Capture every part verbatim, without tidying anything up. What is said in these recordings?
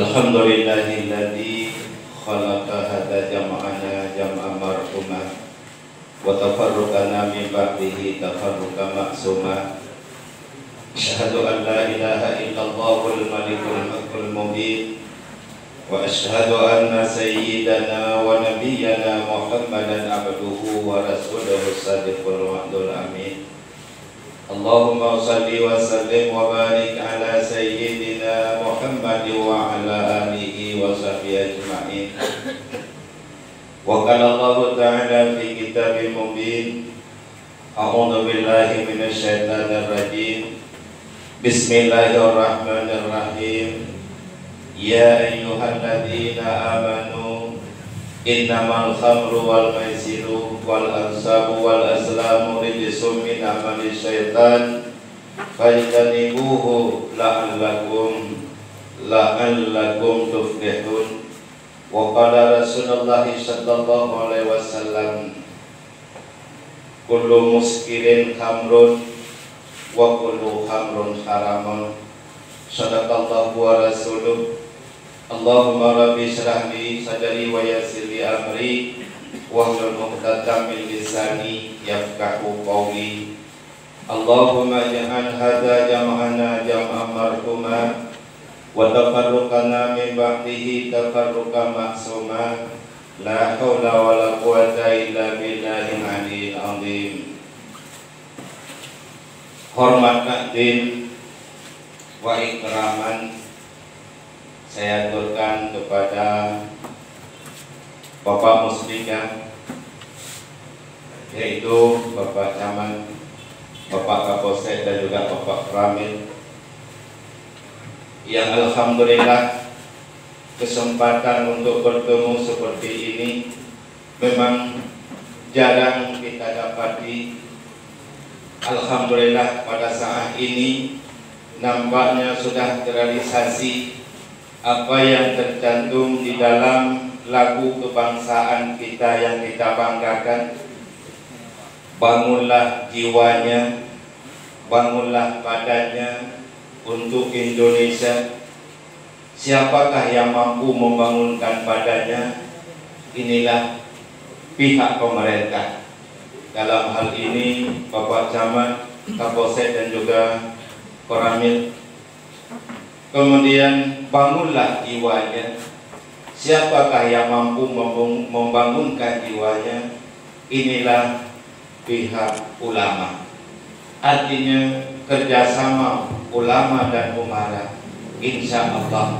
Alhamdulillahilladzi khalaqa hadza jam'ana jam'an marhuma, wa tafarraqana min ba'dihi tafarraqan ma'suma. Asyhadu an la ilaha illallahul malikul haqqul mubin, wa asyhadu anna sayyidana wa nabiyyana Muhammadan abduhu wa rasuluhu shadiqul wa'dul amin. Allahumma shalli wa sallim wa barik ala sayyidina Muhammad wa ala alihi wa sahbihi ajma'in. Wa qala Allahu ta'ala fi kitabihil mubin, a'udzu billahi minasy syaithanir rajim. Bismillahirrahmanirrahim. Ya ayyuhalladzina amanu, innamal khamru wal maisiru wal ansabu wal azlamu rijsum min amali syaitan, fajtanibuhu la'allakum, la'allakum tuflihun. Wa qala Rasulullah sallallahu alaihi wasallam, kullu muskirin khamrun, wa kullu khamrun haramun. Sadaqallahu wa rasuluh. Allahumma rabbi shrah li sadri wa yassir li amri, wahlul 'uqdatam min lisani yafqahu qawli. Allahumma ij'al hadza jam'ana jam'an marhuma, wa tafarraqana min ba'dihi tafarraqan ma'suma. La haula wa la quwwata illa billahil aliyyil azim. Hormat takzim wa ikraman saya aturkan kepada Bapak Muspika, yaitu Bapak Camat, Bapak Kapolsek dan juga Bapak Koramil, yang alhamdulillah kesempatan untuk bertemu seperti ini memang jarang kita dapati. Alhamdulillah, pada saat ini nampaknya sudah terrealisasi apa yang tercantum di dalam lagu kebangsaan kita yang kita banggakan. Bangunlah jiwanya, bangunlah badannya untuk Indonesia. Siapakah yang mampu membangunkan badannya? Inilah pihak pemerintah. Dalam hal ini, Bapak Camat, Kapolsek dan juga Koramil. Kemudian, bangunlah jiwanya. Siapakah yang mampu membung-, membangunkan jiwanya? Inilah pihak ulama. Artinya, kerjasama ulama dan umara, insya Allah,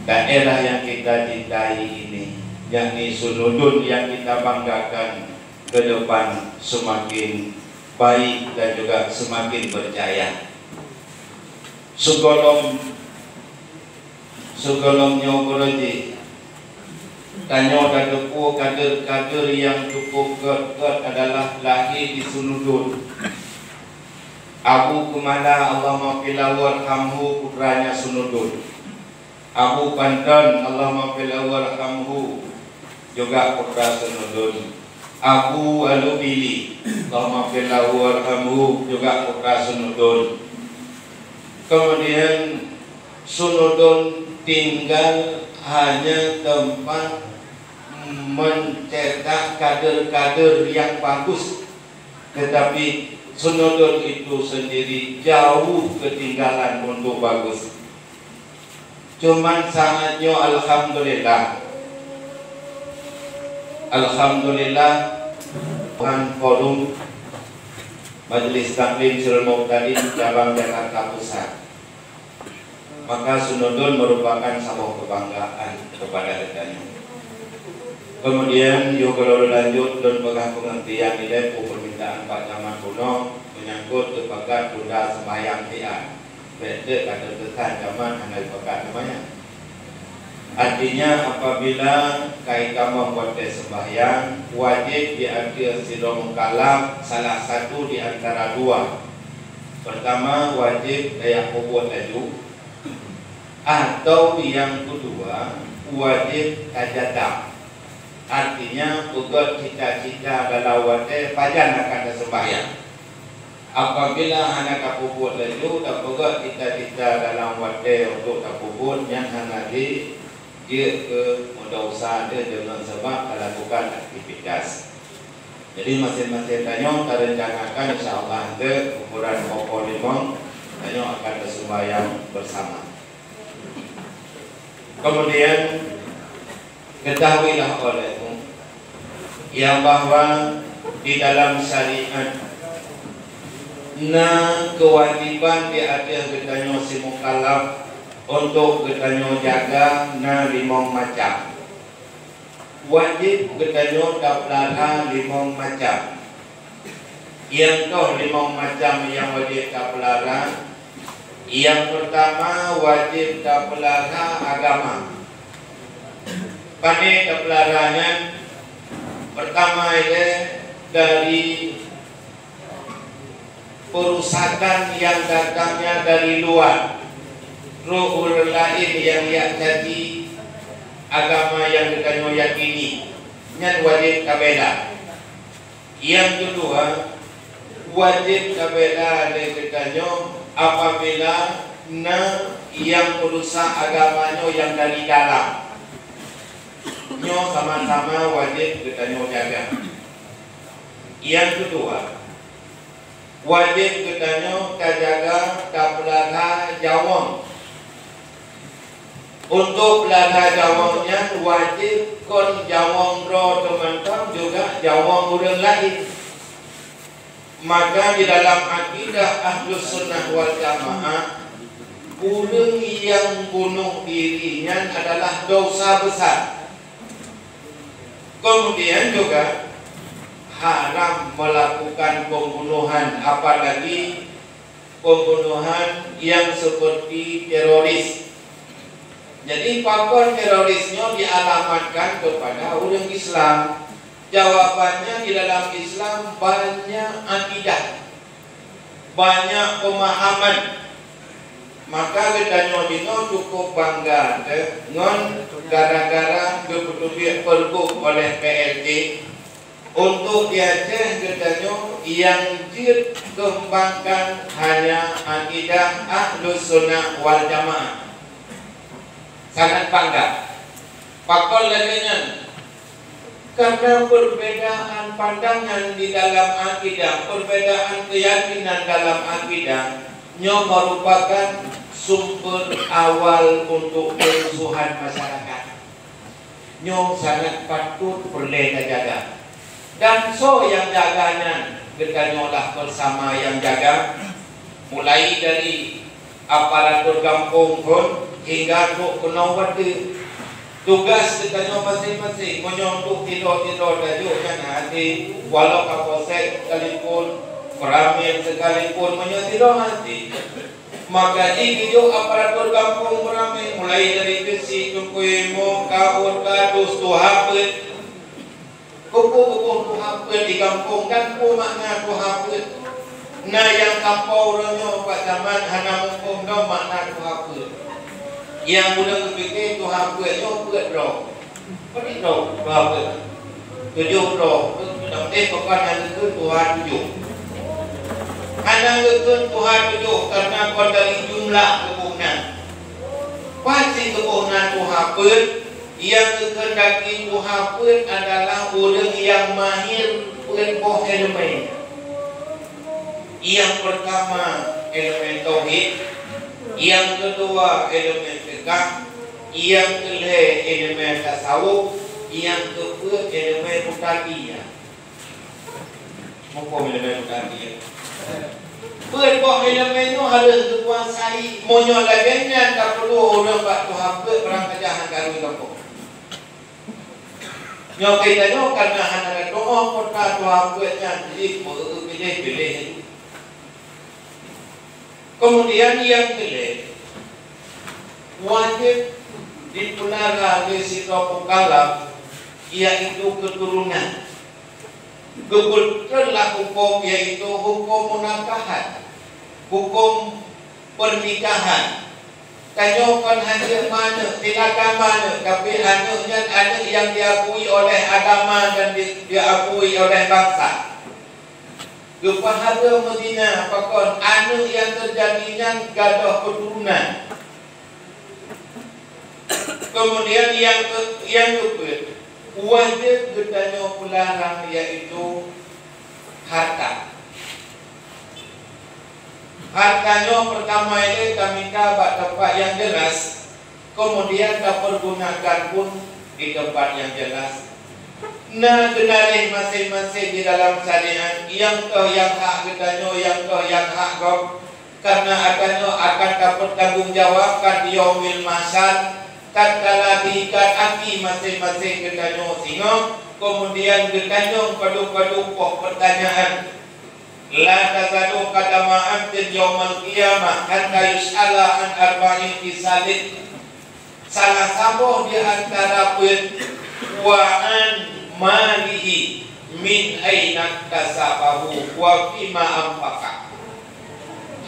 daerah yang kita cintai ini, yakni Sunudun yang kita banggakan, ke depan semakin baik dan juga semakin berjaya. Sigohlom, sigohlom nyoe keureuji, tanyoe tateupeue kader-kader nyang cukup gét-gét adalah lahé di Sunudun. Abu Keumada, Allahummaghfir lahu warhamhu, putranya Sunudun. Abu Panton, Allahummaghfir lahu warhamhu, juga putra Sunudun. Abu Alubili, Allahummaghfir lahu warhamhu, juga putra Sunudun. Kemudian, Sunudun tinggal hanya tempat mencetak kader-kader yang bagus, tetapi Sunudun itu sendiri jauh ketinggalan untuk bagus. Cuman saat nyoe, alhamdulillah, alhamdulillah, Tuhan, Forum Majelis Taklim Sirul Mubtadin Cabang Jakarta Pusat. Maka Sunudun merupakan saboh kebanggaan kepada geutanyoe. Kemudian, yoh gohlom lanjut, lôn peugah peungeurtian ilée peue permintaan Pak Camat bunoe menyangkut teupakat tunda seumbahyang siat. Bék teuk ka teupeusan Camat hana teupakat seumbahyang. Artinya, apabila ka itamong watée seumbahyang, wajéb di ateueh sidroe mukallaf salah satu di antara dua. Pertama, wajéb tajak peubuet laju, atau nyang keudua, wajéb tajadab. Artinya, peugét cita-cita dalam watée pajan akan taseumbahyang. Apabila hana tapeubuet laju, tapeugah cita-cita dalam watée untuk tapeubuet, nyan hana jeuet keu meudesya deuh deungon sabab talakukan aktivitas. Jadi, maséng-maséng tanyoe tarencanakan, insya Allah, untuk ukuran pokok limong, tanyoe akan bersembahyang bersama. Kemudian, ketahuilah olehmu, yang bahwa di dalam syariat na kewajiban di ateueh geutanyoe si mukallaf untuk geutanyoe jaga na limong macam. Wajéb geutanyoe tapeulara limong macam. Nyang toh limong macam nyang wajéb tapeulara. Nyang peurtama, wajéb tapeulara agama. Pane tapeulara nyan? Peurtama ilée dari peurusakan nyang datangnya dari luwa, roh ureuëng laén nyang jak caci agama nyang geutanyoe yakini, nyan wajéb tabela. Nyang keudua, wajéb tabela lé geutanyoe apabila na nyang peurusak agama nyoe nyang dari dalam. Nyoe sama-sama wajéb geutanyoe jaga. Nyang keudua, wajéb geutanyoe tajaga tapeulara jawöng. Untuk peulara jawöng nyan wajéb kon jawöng droe teumantong, juga jawöng ureuëng laén. Maka di dalam akidah Ahlus Sunnah wal Jamaah, ureuëng nyang bunoh diri nyan adalah dosa besar. Kemudian juga haram melakukan pembunuhan, apalagi pembunuhan yang seperti teroris. Jadi, pakon teroris nyoe dialamatkan kepada ureuëng Islam? Jawabannya, di dalam Islam banyak akidah, banyak pemahaman. Maka geutanyoe jinoe cukup bangga teuh ngon gara-gara geupeuteubiet peurgub oleh P L T untuk di Aceh geutanyoe nyang jeuet keumbangkan hanya akidah Ahlus Sunnah wal Jamaah. Sangat bangga. Pakon lagée nyan? Karena perbedaan pandangan di dalam akidah, perbedaan keyakinan dalam akidah, nyoe merupakan sumber awal untuk kerusuhan masyarakat. Nyoe sangat patut peureulée tajaga. Dan soe nyang jaga nyan? Geutanyoe lah bersama nyang jaga, mulai dari aparatur gampông phon hingga trok keunoe watée. Tugas geutanyoe maséng-maséng, meunyoe untuk sidroe-sidroe tajok nyan hase, walau Kapolsek sekalipun, Koramil sekalipun, meunyoe sidroe hase, maka jigeujok aparatur gampông meuramé, mulai dari Geuchik, Teungku Imeum, Kaôt, Kadus, Tuha Peuet. Keupeue geuboh tuha peuet di gampông dan peue makna tuha peuet? Na nyang sampoe uroe nyoe bak jameun hana muphom lom makna tuha peuet. Nyang ureuëng geupike tuha peuet nyoe peuet droe. Padum droe tuha peuet? Tujoh droe. Tapi pakon hana geukheun tuha tujoh? Hana geukheun tuha tujoh karena kon dari jumlah geuboh na. Pasti geuboh na tuha peuet. Nyang geukheundaki tuha peuet adalah ureuëng nyang mahir peuet boh elemen. Nyang peurtama elemen tauhid, nyang keudua elemen fiqah, nyang keulhée elemen tasawuf, nyang keupeuet elemen murtadiyah. Muphom elemen bukan dia. Peuet boh elemen nyoe harôh geukuasai. Meunyoe lagée nyan tapeuduek ureuëng bak tuha peuet, barang saja hana rui gampông. Nyoe geutanyoe kana hana geutuoh kota tuha peuet nyan, jadi piléh-piléh. Kemudian nyang keulhée, wajéb dipeulara lé sidroe mukallaf, yaitu keuturonan. Geubeuteulah huköm, yaitu huköm munakahat, huköm peurnikahan. Tanyoe kon hana manök, silakan manök, tapi aneuëk nyan aneuëk nyang diakui oleh agama dan di-, diakui oleh bansa. Geupeuhareuem Madinah pakon aneuëk nyang teujadi nyan gadôh keuturonan. Keumudian nyang keu-, nyang keupeuet, wajéb geutanyoe peularang, yaitu hareuta. Hareuta nyoe peurtama ilée tamita bak teumpat nyang jeulaih, keumudian tapeurgunakan pun di teumpat nyang jeulaih. Na geunaréh maséng-maséng di dalam syariat, nyang toh nyang hak geutanyoe, nyang toh nyang hak gob. Kareuna geutanyoe akan tapeurtanggong jawabkan di Yaumil Mahsyar, tatkala diikat aki maséng-maséng geutanyoe singoh, keumudian geutanyong padub-padub poh peurtanyaan. La tazalu qadama abdin yaumal qiyamah hatta yus'ala an arba'in khisalin. Salah saboh di antara peue, wa an malihi min aina iktasabahu wa fima anfaqa.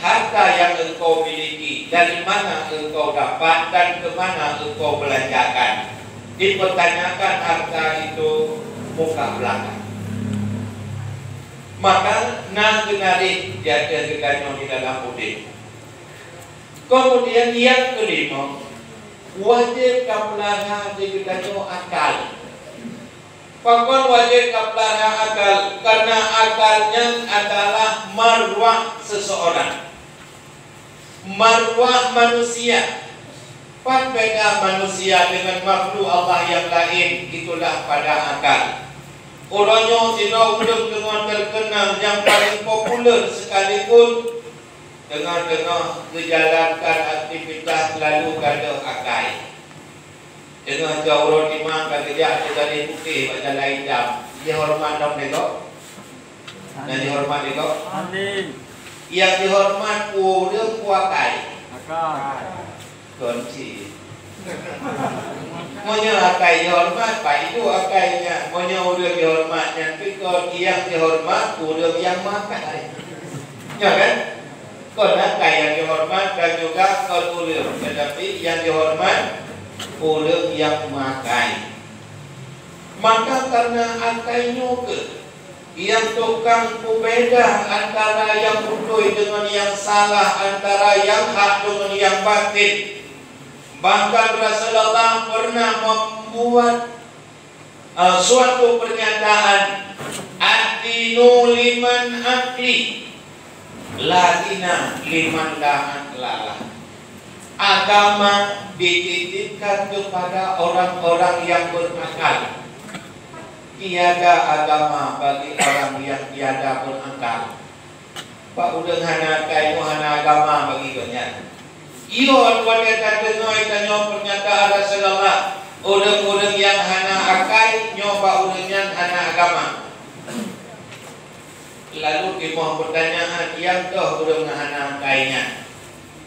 Harta yang engkau miliki, dari mana engkau dapat dan ke mana engkau belanjakan? Dipertanyakan harta itu muka belakang. Maka na geunaréh di ateueh geutanyoe di dalam udeb. Keumudian nyang keulima, wajéb tapeulara di geutanyoe akal. Pakon wajéb tapeulara akal? Kareuna akal nyan adalah marwah seuseurang. Marwah manusia. Pat beda manusia deungon makhluk Allah nyang laén, itulah pada akal. Uroe nyoe sidroe ureuëng teungoh teukeunang nyang paleng populer sekalipun, teungoh-teungoh geujalankan aktivitas lalu gadôh akai. Teungoh cok uroe timang ka geujak keu gadéh putéh bak jalan itam, jihoreumat lom lé gob? Nyang jihoreumat lé gob? Amin. Nyang jihoreumat ureuëng peue akai? Akai. Kon cit. Meunyoe akai jihoreumat, bah iduek akai nyan. Meunyoe ureuëng jihoreumat nyan pih kon, nyang jihoreumat ureuëng nyang meuakai. Nyo kan? Kon akai nyang jihoreumat dan juga kon ureuëng, tetapi nyang jihoreumat ureuëng nyang meuakai. Maka kareuna akai nyoe keuh nyang tukang peubeda antara nyang beutôi deungon nyang salah, antara nyang hak deungon nyang batil. Bahkan Rasulullah pernah membuat, eh, suatu pernyataan, "Ad-dinu liman aqli, la dina liman la aqla lah." Agama dititipkan kepada orang-orang yang berakal. Tiada agama bagi orang yang tiada berakal. Bak ureuëng hana akai nyoe hana agama bagi gobnyan. Iyo, watée tadeungoe tanyoe pernyataan Rasulullah, ureuëng-ureuëng nyang hana akai nyoe bak ureuëng nyan hana agama. Lalu timoh peutanyaan, nyang toh ureuëng hana akai nyan?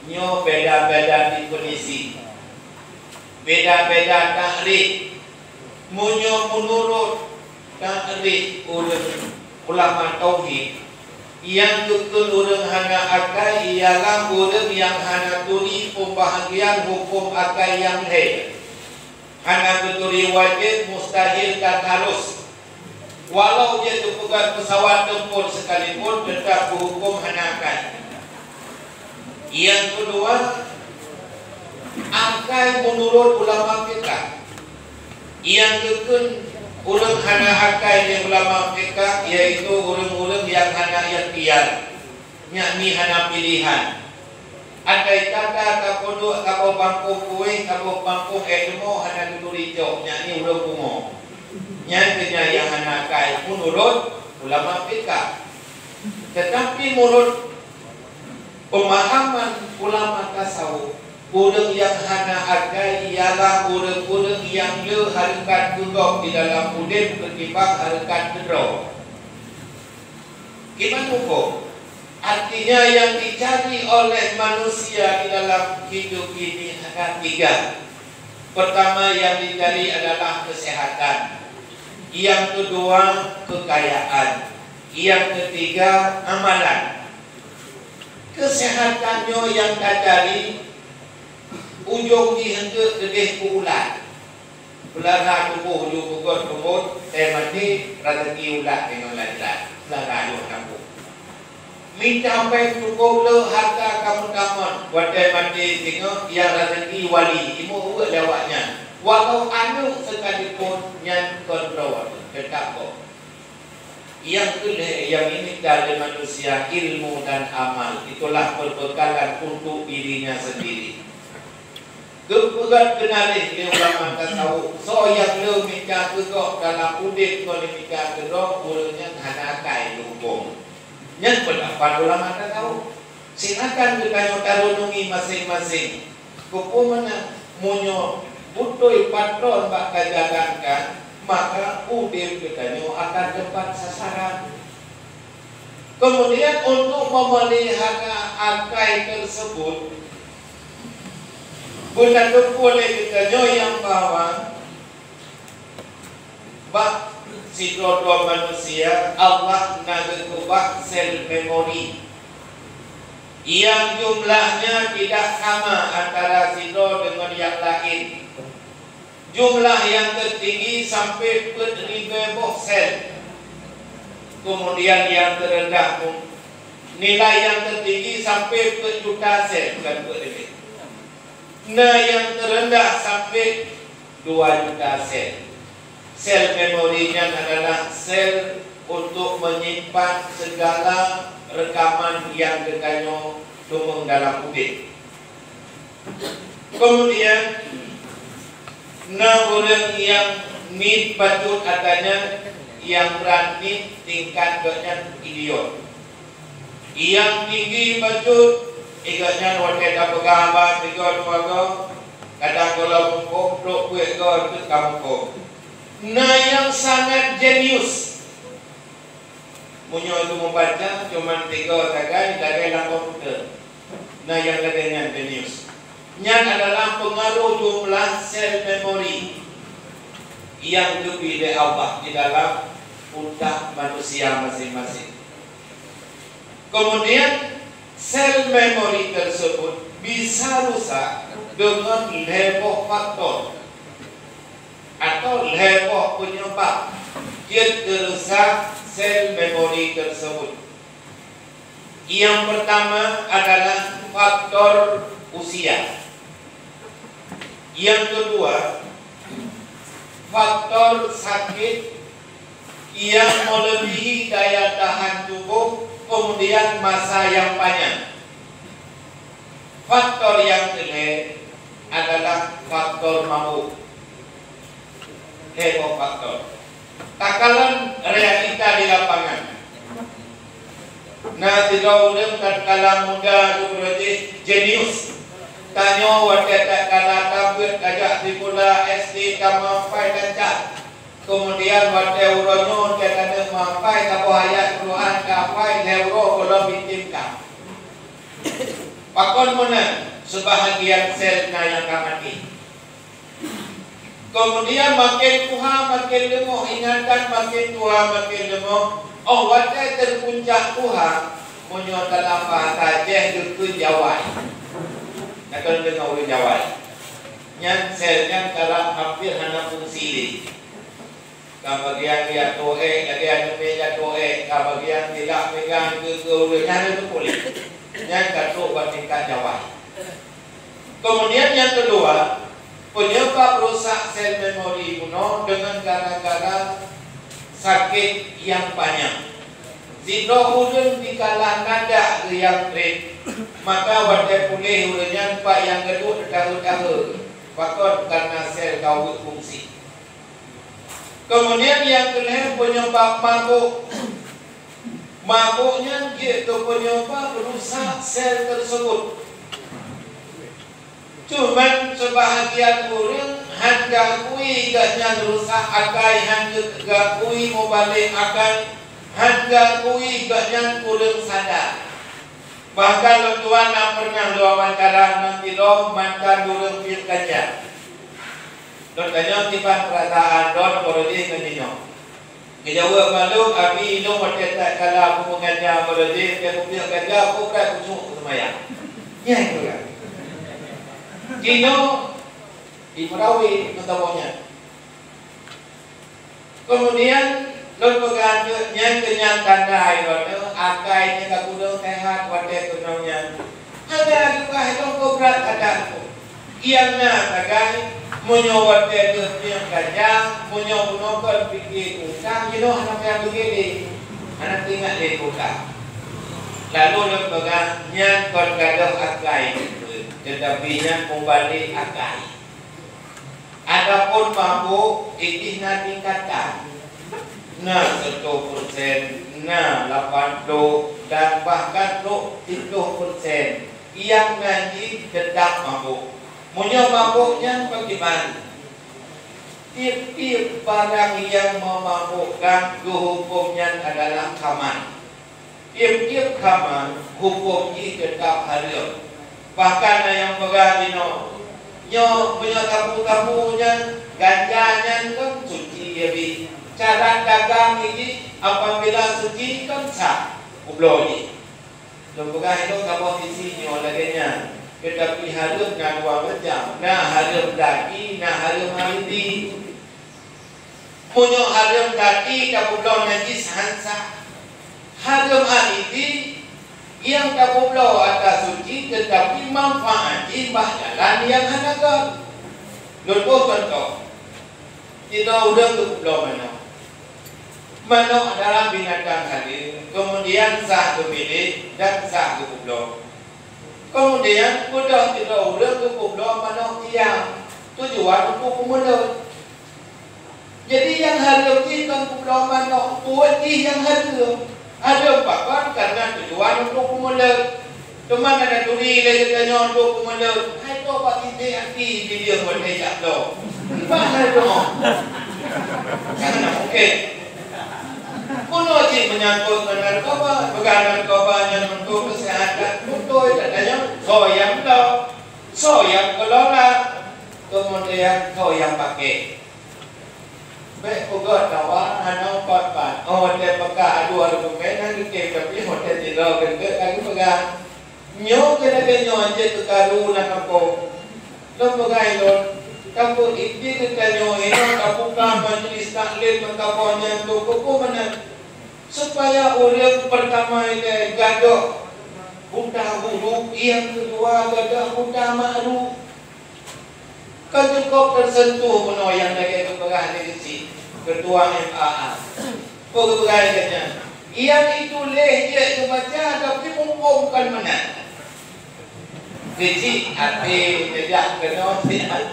Nyoe beda-beda definisi, beda-beda takrif. Meunyoe meunurot takrif ureuëng ulama tauhid, nyang geukheun ureuëng hana akai ialah ureuëng nyang hana turi peumbahagian huköm akai nyang lhée, hana geuturi wajéb, mustahil dan harus. Walau jeuet geupeugöt peusawat tempur sekalipun, teutap geuhuköm hana akai. Nyang keudua, akai meunurot ulama fiqah. Nyang geukheun ureuëng hana akai lé ulama fiqah, yaitu ureuëng-ureuëng nyang hana ikhtiar, yakni hana pilihan. Andai kata tapeuduek saboh bangkong kueh, saboh bangkong ék leumo hana geuturi cok, nyan ureuëng pungo. Nyan keuh nyan nyang hana akai meunurot ulama fiqah. Teutapi meunurot peumahaman ulama tasawuf, ureuëng nyang hana akai ialah ureuëng-ureuëng nyang le hareukat keu gob di dalam udeb keutimbang hareukat keudroe. Kiban huköm? Artinya, yang dicari oleh manusia di dalam hidup ini ada tiga. Pertama yang dicari adalah kesehatan, yang kedua kekayaan, yang ketiga amalan. Kesehatan nyoe nyang tacari, ujong jih eunteuk leubeh keu ulat. Peulara tuboh ujoe peugot keumot, teuh maté, raseuki ulat deungon lagée-lagée. Peulara yoh tamong. Mita pèng cukôp le harta kamoe tamong, watèe maté singoh nyang raseuki wali, imeum ueh lé awaknyan. Walau aneuk sekalipun nyan kon droe, teutap gob. Nyang keulhèe nyang imita lé manusia ilmu dan amal, itulah perbekalan untuk dirinya sendiri. Geupeugah keunaléh lé ulama tasawuf, soe nyang le mita keu gob dalam udép ngon mita keu droe, ureueng nyan hana akai geuhukôm. Nyan peundapat ulama tasawuf. Silakan geutanyoe tareunungi maséng-maséng. Keupeue meunan, meunyoe beutôi patron bak tajalankan, maka udép geutanyoe akan tepat sasaran. Kemudian, untuk memelihara akai tersebut, beuna teupeu lé geutanyoe nyang bahwa bak sidroe-droe manusia, Allah na geukeubah sel memori nyang jumlahnya tidak sama antara sidroe deungon nyang laén. Jumlah nyang teutinggi sampai peuet ribèe boh sel. Kemudian nyang teureundah pun, nilai nyang teutinggi sampai peuet juta sel, bukan peuet ribèe. Na nyang teureundah sampai dua juta sel. Sel memori nyan adalah sel untuk menyimpan segala rekaman nyang geutanyoe teumeung dalam udép. Kemudian, na ureueng nyang nit bacut, artinya nyang brat nit, tingkat gobnyan idiot. Nyang tinggi bacut, gobnyan watèe tapeugah haba sigoe dua goe, kadang gohlom muphom, trok peuet goe teuk ka muphom. Na nyang sangat jenius. Meunyoe geumeubaca cuma tiga sagai, lagèe lam komputer. Na nyang lagèe nyan jenius. Nyan adalah peungaroh jumlah sel memori nyang geubri lé Allah di dalam utak manusia maséng-maséng. Kemudian, sel memori tersebut bisa rusak dengan lhèe boh faktor atau lhèe boh penyebab jeuet keu rusak sel memori tersebut. Yang pertama adalah faktor usia. Yang kedua, faktor sakit yang melebihi daya tahan tubuh, kemudian masa yang panjang. Faktor yang kelhèe adalah faktor mabuk. Lhèe boh faktor. Takalon realita di lapangan. Na sidroe ureueng tatkala muda geuh jih jenius. Tanyoe watèe tatkala tabeuet tajak sikula S D tameuampai lancar. Kemudian watèe uroe nyoe teuka taneuk meuampai saboh ayat Quran ka hafai lhèe uroe gohlom item ka. Pakon meunan, seubahagian sel na nyang ka maté. Kemudian makin tuha makin leumoh, ingatan makin tuha makin leumoh. Óh watèe teupuncak tuha, meunyoe dalam bahasa Aceh geukheun jawai. Ka deungoe ureueng jawai. Nyan sel nyan karab hampir hana fungsi lé. Ka bagian jatoh èk, lagèe aneuk miet jatoh èk, ka bagian tilak pinggang keu, keu ureueng nyan hana teupeue lé. Nyan ka trok bak tingkat jawai. Kemudian yang kedua, penyebab rusak sel memori bunoe dengan gara-gara sakit yang panjang. Sidroe ureueng dikala nadak geuh nyang trép, maka watèe puléh ureueng nyan pat nyang geuduek teutahe-tahe, pakon karena sel ka ubit fungsi. Kemudian nyang keulhèe penyebab mabuk. Mabuk nyan jeuet keu penyebab rusak sel tersebut. Cuman seubahagian ureueng han geuakui gobnyan rusak akai, han geuakui mubalek akai, han geuakui gobnyan kureueng sadar. Bahkan lôn tuan na pernah lôn wawancara nan sidroe mantan ureueng piep ganja. Lôn tanyong kiban peurasaan droe nibak jih ngon jinoe. Geujaweueb mandum, "Abi, lôn watèe tatkala peue ganja meureuti, watèe kupiep ganja, peue brat kucok seumayang." Nyan keuh. Jinoe di Merawe meusaboh nyan. Kemudian lôn peugah nyan keu nyan tanda droeneuh, Akai nyang ka kureueng seuhat watée keunong nyan, hana geupeugah lom keu brat adat. Nyang na sagai, meunyoe watée geupieng gajah, meunyoe bunoe kon pike utang, jinoe hana payah beugele, hana teuingat lé utang. Lalu lôn peugah, nyan kon gadôh akai, teutapi nyan mubalek akai. Adapun mabök, jih na tingkatan. Na siploh persen, na lapan ploh, dan bahkan trok siploh persen. Nyang na jih teutap mabök. Meunyoe mabök nyan pakriban? Tieb-tieb barang nyang meumabökkan geuhukôm nyan adalah khamar. Tieb-tieb khamar hukôm jih teutap hareuem. Bahkan na nyang peugah jinoe, nyoe meunyoe sabu-sabu nyan, ganja nyan kan suci, ya bi. Cara dagang jih apabila suci kan sah, peubloe jih. Lôn peugah ilôn saboh sisi nyoe lagée nyan, teutapi hareuem na dua macam, na hareuem daki, na hareuem aridi. Meunyoe hareuem daki tapeubloe najis han sah. Hareuem aridi nyang tapeubloe atra suci teutapi manfaat jih bak jalan nyang hana göt. Lôn boh cuntoh, sidroe ureuëng geupeubloe manok. Manok adalah binatang haleue, keumudian sah geumilék dan sah geupeubloe. Keumudian, beudôh sidroe ureuëng geupeubloe manok siam, tujuan untuk peumeuleuet. Jadi, nyang hareuem jih kon peubloe manok, peuet jih nyang hareuem. Hareuem pakon? Kareuna tujuan untuk peumeuleuet. Teuma na turi lé geutanyoe untuk peumeuleuet, hai toh bak tieb-tieb até dileueng watée jak bloe. Nibak hareuem. Kan hana mungken. Bunoe cit meunyangkot ngon narkoba, peugah narkoba nyan untuk keuseuhatan beutôi, dan nyan soe nyang bloe, soe nyang keulola, keumudian soe nyang paké. Bék peugah dawa hana pat-pat. Oh, watée peugah aduh argumen nyang geukém, tapi watée sidroe geukém ka geupeugah. Nyoe keuneuk nyoe jeuet keu karu lam kampông. Lôn peugah lôn, kampông Inti geutanyoe inoe tabuka majlis taklim meukamoe nyan untuk peue meunan? Supaya ureuëng peurtama ilée gadôh buta huruf, nyang keudua gadôh buta makrup. Ka cukup teuseuntuh bunoe nyang lagée geupeugah lé Cik Ketua M A A. Peue geupeugah lagée nyan? Nyang ituléh jeuet geubaca, tapi muphom kon meunan. Keuchik até neujak keunoe siat.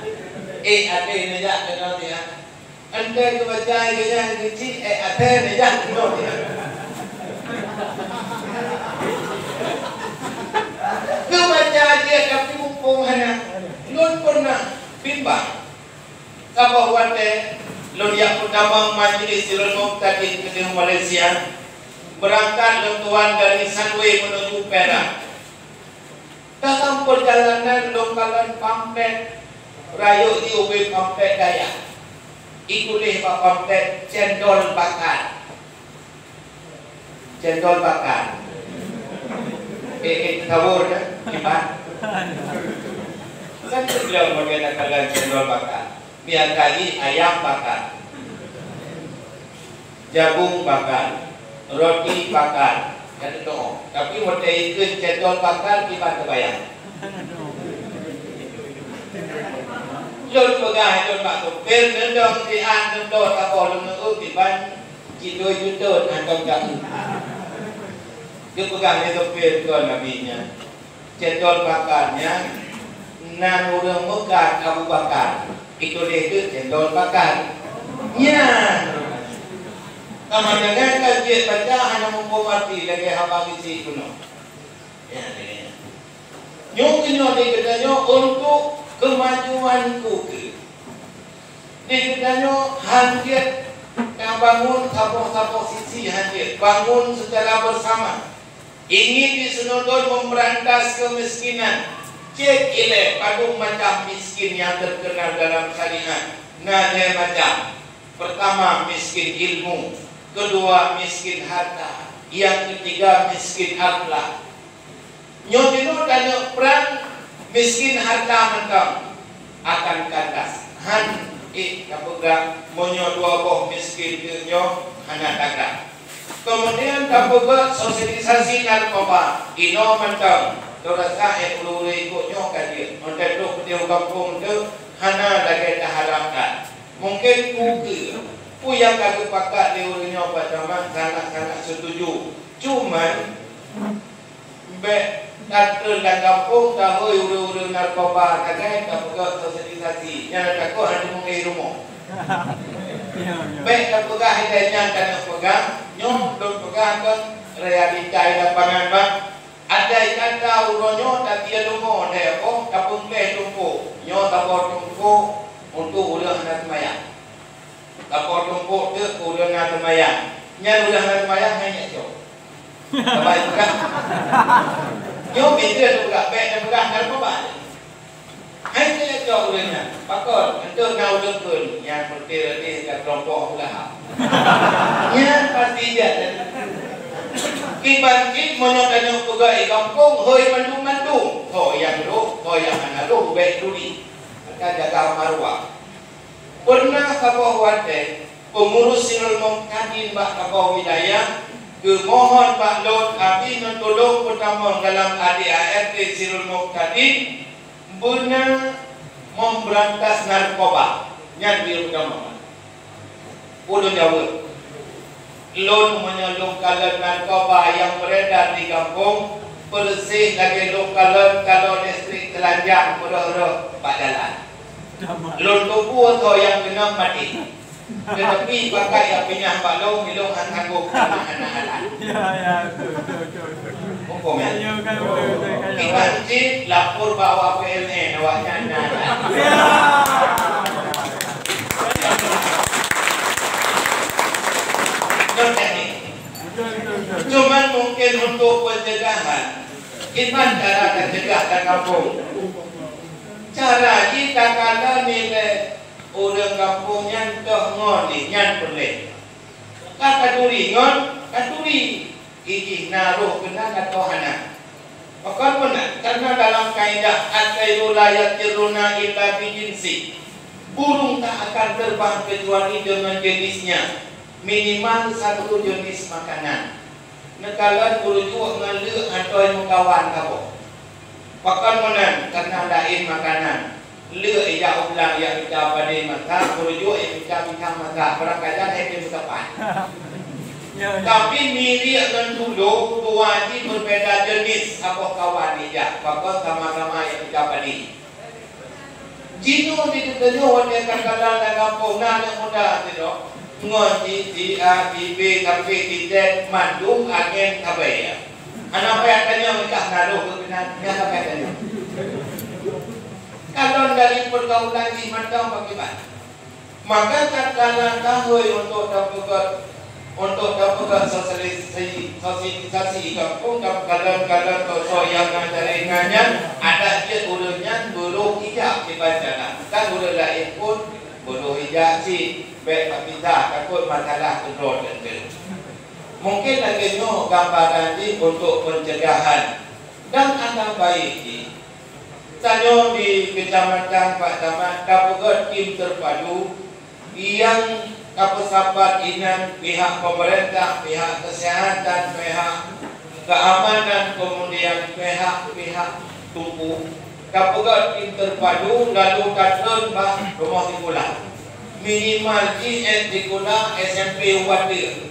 Eh, até neujak keunoe siat. Andai geubaca lagée nyan keuchik, eh, até neujak keunoe siat. Geubaca jeuet, tapi muphom hana. Lôn pernah bimbang. Saboh watée lôn jak peutamong majlis ilmu tadin keudeh Malaysia, beurangkat lôn tuan dari Sunway meunuju Perak. Dalam peurjalanan lôn kalon pamplet, rayeuk jiubé pamplet Dayak. Ituléh bak pamplet cendol bakar. Cendol bakar. Eh, eh, teutabur dah, kiban. Kan tu bilang model nakalan cendol bakar. Biasa lagi ayam bakar. Jagung bakar. Roti bakar. Kan tu. Tapi model ikut cendol bakar, kiban terbayang. Lôn peugah lôn bak supir, neudong siat, neudong saboh lôn neuôt, kiban. Jitôi-jutôi hántom jak. Geupeugah lé supir keu Nabi nyan, cendol bakar nyan nan ureuëng meukat Abu Bakar. Ituléh teuk cendol bakar. Nyan. Teuma jangan ka jeuet baca hana muphom arti lagée haba geuchik bunoe. Nyan lagée nyan. Nyoe keunoe di geutanyoe untuk keumajuan ukeue. Di geutanyoe hanjeuet tabangun saboh-saboh sisi, hanjeuet bangun secara bersama. Ingin di Snowdon memberantas kemiskinan. Cek ilée padum macam miskin yang terkenal dalam syariat. Na lhée macam. Pertama, miskin ilmu. Kedua, miskin harta. Yang ketiga, miskin akhlak. Nyoe jinoe tanyoe prang miskin harta mantong akan kandas. Han ék tapeugah meunyoe dua boh miskin nyoe hana tagrah. Keumudian tapeugét sosialisasi narkoba, inoe mantong, lôn rasa ék ureuëng-ureuëng ikot nyoe ka jeuet, meuntang trok peudeueng gampông teuh hana lagée taharapkan. Mungken peue keu, peue nyang ka geupakat lé ureuëng nyoe, Pak Camat, sangat-sangat setuju. Cuman, bék tatrön lam gampông tahôi ureuëng-ureuëng narkoba sagai tapeugét sosialisasi, nyan takot hana teumeuéh rumoh. Bék tapeugah ilée nyan tanyoe peugah, nyoe lôn peugah kon realita di lapangan, bah. Andai kata uroe nyoe tatie leumo lé boh, tapeungkleh tumpôk, nyoe taboh tumpôk untuk ureuëng hana seumayang. Taboh tumpôk teuk keu ureuëng na seumayang. Nyan ureuëng na seumayang hai nyak cok. Sabai peugah. Nyoe pintoe peugah bék tapeugah narkoba. Hai nyak cok ureuëng nyan. Pakon? Enteuk na ureuëng kheun nyang peureulée ka kelompok beulahap. Nyan pasti jeuet. Kiban cit meunyoe tanyoe peugah di gampông, hôi mandum-mandum. Ho nyang roh, ho nyang hana roh, bék turi. Maka jaga maruah. Pernah saboh watée, peungurus Sirul Muhtadin bak saboh wilayah geumohon bak lôn abi neutulông peutamong dalam A D A R T Sirul Muhtadin beuna memberantas narkoba. Nyan dia peutamong. Ulôn jaweueb, lôn meunyoe lôn kalon narkoba nyang beredar di gampông, peureuseh lagée lôn kalon kalo listrik teulanjang meurôh-rôh bak jalan. Lôn tuboh soe nyang keunong maté. Teutapi pakat nyang peunyah bak lôn, ilôn han sanggob karna hana alat. Ya, ya, betul, betul, betul, betul. Huköm, ya? Ya, ya, kan betul, betul, kan. Kiban cit lapor bak awak P M N, awaknyan na alat. Ya. Nyoe teknik. Betul, betul, betul. Cuman mungkin untuk pencegahan, kiban cara tacegah lam gampông. Cara jih takalon nilai ureuëng gampông nyan toh ngon nyan peureulée. Ka taturi ngon taturi, ijih na roh keunan atawa hana. Pakon meunan? Karena dalam kaidah at-thairu la yatirruna illa bi jinsi. Burung tak akan terbang kecuali dengan jenisnya. Minimal satu jenis makanan. Neukalon meurujuk ngon leuk atoi meukawan saboh. Pakon meunan? Karena laén makanan. Leuk ijak u blang ijak mita padé masak, meurujuk ijak mita pisang masak, barangkajan hai pih meusapat. Ya, ya. Tapi miriek ngon tulo, dua jih beubeda jenis, saboh kawan ijak, pakon sama-sama ijak mita padé. Jinoe di geutanyoe watée takalon lam gampông na aneuk muda sidroe, ngon si, si A, si B, sampai si Z, mandum agen sabai. Hana payah tanyong, ikah na roh keu keunan, nyan ka payah tanyong. Kalon dari pergaulan jih mantong pakriban. Maka tatkala tahôi untuk tapeugét, untuk tapeugét sosialisasi, sosialisasi gampông dan kalon-kalon soe-soe nyang na jaringan nyan, adak jeuet ureuëng nyan beurôh ijak kiban jalan. Kan ureuëng laén pun beurôh ijak cit, bék tapisah, takot masalah keudroe teuntée. Mungkin lagée nyoe gambaran jih untuk pencegahan dan alangkah baik jih. Tanyoe di kecamatan Pak Camat tapeugét tim terpadu nyang tapeusapat inan pihak pemerintah, pihak kesehatan, pihak keamanan, kemudian pihak-pihak teungku. Tapeugét tim terpadu lalu tatrön bak rumoh sikula. Minimal jih ék sikula S M P u Bateue.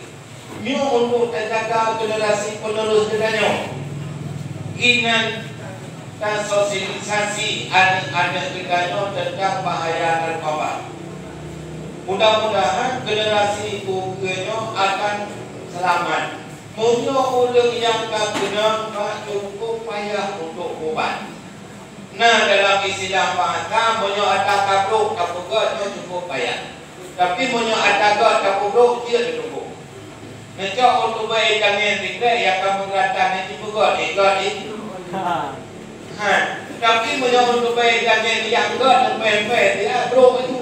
Nyoe untuk tajaga generasi penerus geutanyoe. Inan tasosialisasi aneuk-aneuk geutanyoe teuntang bahaya narkoba. Mudah-mudahan generasi ukeue nyoe akan seulamat. Meunyoe ureuëng nyang ka keunong, maka cukup payah untuk ubat. Na dalam istilah bahasa, meunyoe ata kabrok tapeugét nyoe cukup payah. Tapi meunyoe ata gét tapeubrok, jeuet teutumpôk. Neucok u tubée tangieng sikrek, ya ka meugeuratan nyan jipeugét, eh, gét, eh. Ha. Tapi meunyoe u tubée tangieng nyang gét, neumpéh-mpéh, ya brok laju.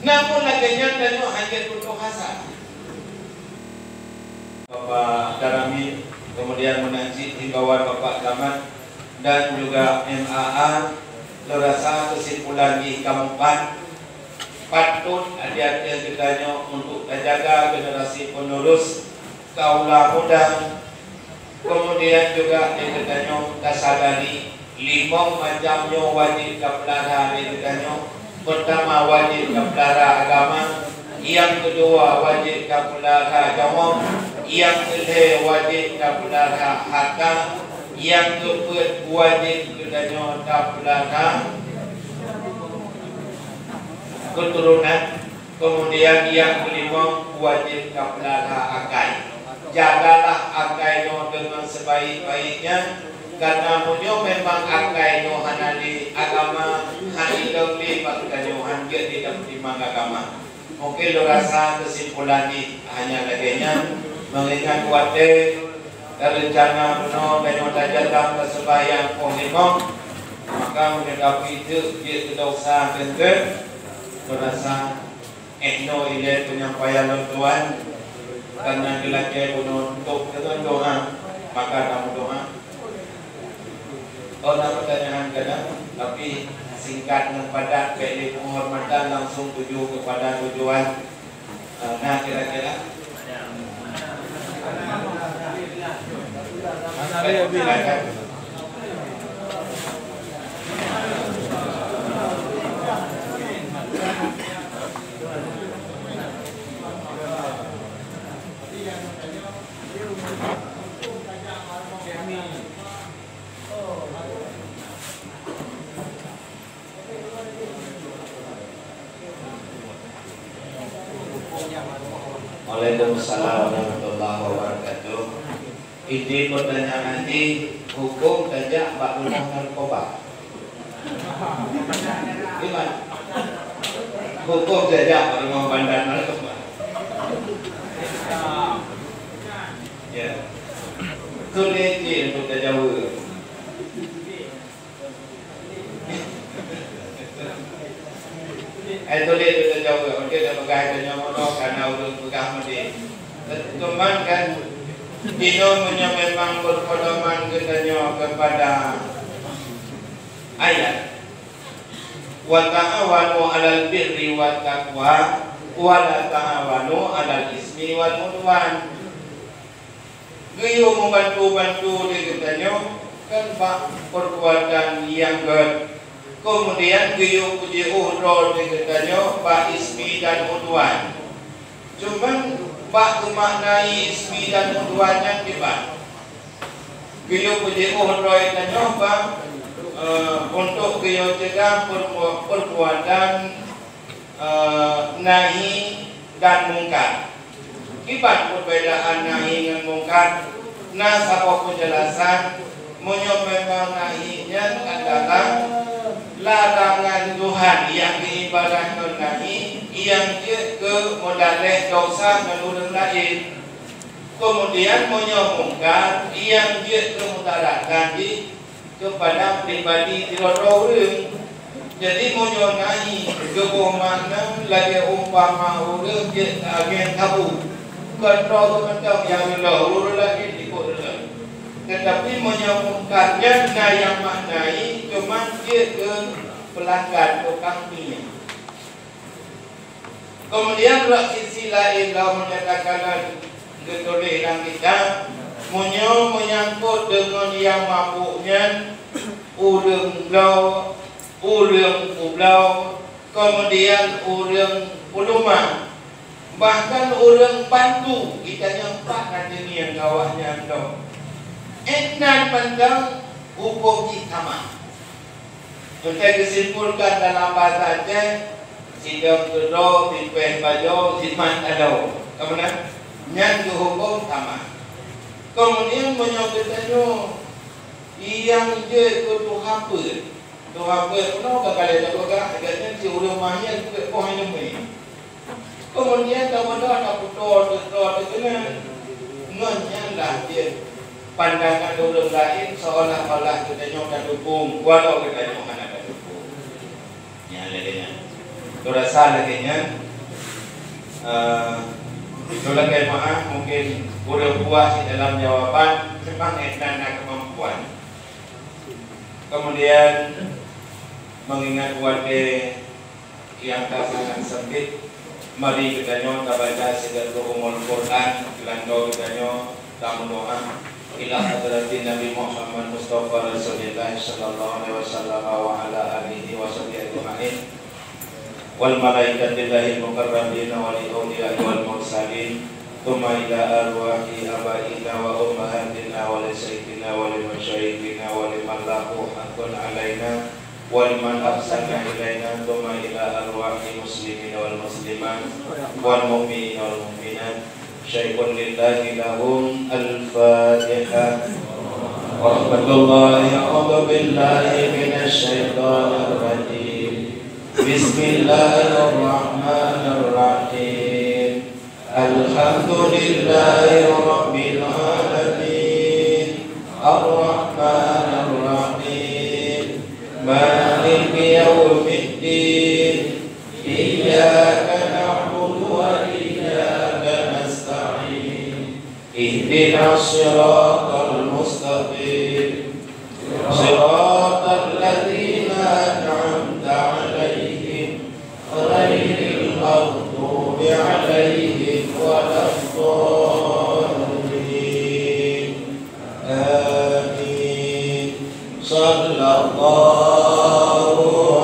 Namun lagée nyan tanyoe hana putôh asa. Bapak Darami, kemudian meunan cit himbauan Bapak Camat dan juga M A A, lôn rasa kesimpulan jih ka meupat. Patôt até-até geutanyoe untuk tajaga generasi penerus kaula muda. Keumudian juga di geutanyoe tasadari limong macam nyoe wajéb tapeulara di geutanyoe. Peurtama, wajéb tapeulara agama, nyang keudua wajéb tapeulara nyawa, nyang keulhée wajéb tapeulara hareuta, nyang keupeuet wajéb geutanyoe tapeulara keuturonan, keumudian nyang keulimong wajéb tapeulara akai. Jagalah akai nyoe deungon sibaék-baéknya, kareuna meunyoe memang akai nyoe hana lé agama, hana ilong lé bak geutanyoe, han jeuet lé tapeutimang agama. Mungken lôn rasa keusimpulan jih hanya lagée nyan, meungingat watée reuncana bunoe tanyoe tajak lam peuseumbahyang poh limong, maka meunyoe tapeuiteuk jeuet keu desya keunteuk, lôn rasa eh noe ilée peunyampaian lôn tuan, kareuna geulakée bunoe untuk deungon doa, maka tameudoa. Oh, na peutanyaan kadang, tapi singkat ngon padat, bék lé penghormatan langsung tuju kepada tujuan. Eh, na kira-kira? Silakan. Waalaikumsalam warahmatullahi wabarakatuh. Inti peutanyaan jih, hukôm tajak bak rumoh narkoba. Iman. Hukôm tajak bak rumoh bandar narkoba. Ya. Sulit jih untuk tajaweueb. Ai tuléh teuntèe jaweueb, mungken tapeugah tanyoe meunoe kareuna ureueng peugah meudeh. Teuma kan, jinoe meunyoe memang berpedoman geutanyoe kepada ayat, "Wa ta'awanu 'alal birri wat taqwa, wa la ta'awanu 'alal ismi wal 'udwan." Geuyue meubantu-bantu lé geutanyoe kan bak peurbuatan nyang gèt, keumudian geuyue peujiôh droe lé geutanyoe bak ismi dan udwan. Cuman bak geumaknai ismi dan udwan nyan kiban? Geuyue peujiôh droe tanyoe bak, eh, untuk geuyue cegah peurbu-, peurbuatan eh, nahi dan mungkar. Kiban perbedaan nahi ngon mungkar? Na saboh penjelasan, meunyoe memang nahi nyan adalah larangan Tuhan nyang geuibarat ngon nahi nyang jeuet keu meudaléh desya ngon ureueng laén. Keumudian meunyoe mungkar nyang jeuet keu mudarat jih kepada pribadi sidroe-droe ureueng. Jadi, meunyoe nahi geuboh makna lagèe umpama ureueng jeuet keu agen sabu, kon droe geuh mantong nyang reuloh, ureueng laén ikot reuloh. Teutapi, meunyoe mungkar nyan na nyang maknai, teuma jeuet keu peulanggan tukang mie. Keumudian, bak sisi laén, lom nyatakan geutuléh lam kitab, meunyoe meunyangkot deungon nyang mabök nyan, ureueng bloe, ureueng peubloe, keumudian ureueng peulumah, bahkan ureueng bantu, geutanyoe pat na teungieng keu awaknyan lom. Inan mantong hukôm jih sama. Teuntèe geusimpulkan dalam bahasa Aceh, sidong keudroe, sipèh bajoe, simat taloe. Ka meunan? Nyan geuhukôm sama. Keumudian, meunyoe geutanyoe nyang jeuet keu tuha peuet, tuha peuet meunoe ka kalheuh tapeugah, gobnyan si ureueng mahir peuet boh ileumèe. Keumudian, tapeudong, tapeutoe, teutoe, teukeunong. Ngon nyan lah jeuet pandangan ureueng laén seolah-olah geutanyoe tadukong, walau geutanyoe hana tadukong. Nyan lagèe nyan. Lôn rasa lagèe nyan, eh, lôn lakèe meu'ah, mungken kureueng puas di dalam jawaban, memang hana na keumampuan. Keumudian, meungingat watèe Nyang ka sangat sempit, mari geutanyoe tabaca sigoe Ummul Quran, geulantoe geutanyoe tameudoa ila hadratin Nabi Muhammad Mustafa Rasulillah sallallahu alaihi wasallam wa ala alihi wa sahbihi ajma'in, wal malaikatillahil muqarrabin wa li auliya wal mursalin, tsumma ila arwahi abaina wa ummahatina wa li syaikhina wa li masyayikhina wa liman lahu haqqun alaina wa liman ahsana ilaina, tsumma ila arwahi muslimin wal muslimat wal mu'minin wal mu'minat. Syai'un lillahi lahum. Al-Fatihah. Warahmatullahi, a'udzu billahi minasy syaithanir rajim. Bismillahirrahmanirrahim. Alhamdulillahi rabbil alamin. Arrahmanir rahim. Maliki yaumiddin. Iyyaka na'budu wa iyyaka nasta'in. Ihdinas siratal mustaqim. Siratal ladzina an'amta 'alaihim, ghairil maghdubi 'alaihim waladdallin. Amin. Sallallahu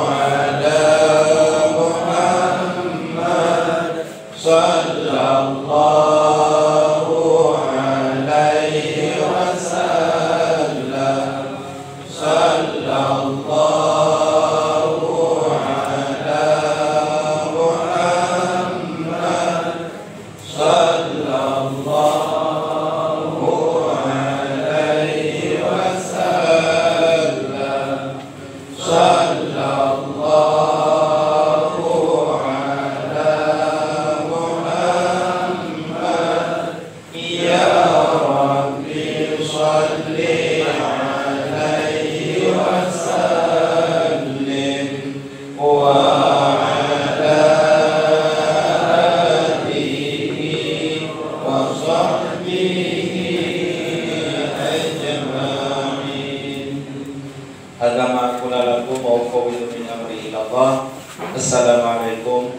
'ala Muhammad. Sallallahu 'alaihi wasallam. Sallallahu 'ala Muhammad. Sallallahu 'alaihi wasallam. Sallallahu 'ala Muhammad. Ya Rabbi, shalli 'alaihi wa sallim wa 'ala alihi wa sahbihi ajma'in. Hadza ma aqulu lakum wa ufawwidu min amri ila Allah. Assalamualaikum